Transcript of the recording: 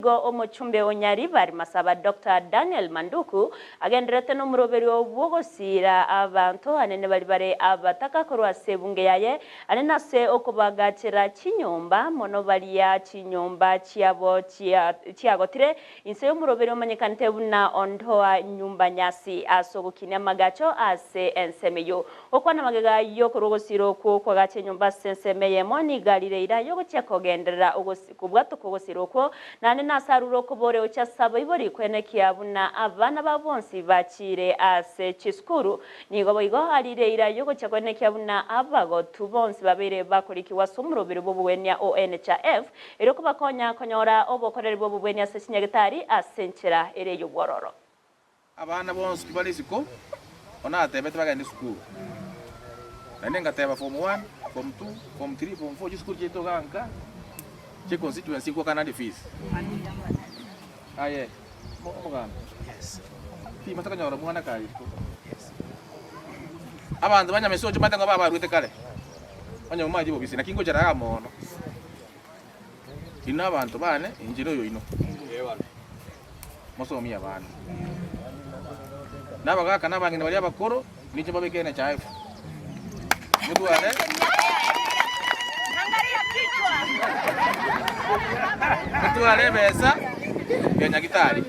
Nigo omochumbe o Nyaribari Masaba Doctor Daniel Manduku agendererete nomoroberio bw'ogosiira abanto anene baria bare abataka korwa ase ebunge yaye anene ase okobagachera chinyomba mono baria chinyomba chiabo chiagotire inse y'omoroberio omanyekanete buna Ondoa Nyumba Nyasi ase ogokinia amagacho ase ensemo eyio. Gokwana magega y'okorwa ogosiira okwo kwagacha enyomba ase ensemo eyemo nigo arire eira y'ogochia kogenderera Kobwatoka ogosira okwo, naende nase arure okobore gochia ase abaibori kwenekia buna abana babo bonsi bachiire ase chisukuru. Nigo boigo arire eira y'ogochia kwenekia buna abagotu bonsi babeire bakorikigwa ase omoroberi bw'obogwenia o NHIF, erio kobakonya konyora obokoreri bw'obobwenia ase chinyagitari ase enchera ere y'obwororo. Abana bonsi tibare isiko, bono natebete bagende esukuru. Naende ngateba form one, form two, form three, form four, chisukuru chiaito iga nka, chia econstituency nkoakana ande fees. Aye, omo- omogambi, timasa konyora omwana kare isiko. Abanto ba Nyamesocho omanyete ng'a babarwete kare, onye momaeti bobisi, naki ngochera iga mono. Inwe abanto baane, inche noyoino. Mosomie abana. Na abagaaka na abang'ina baria abakoro, ninche mbabeke NHIF. Motware motware ebesa ya nyagitari.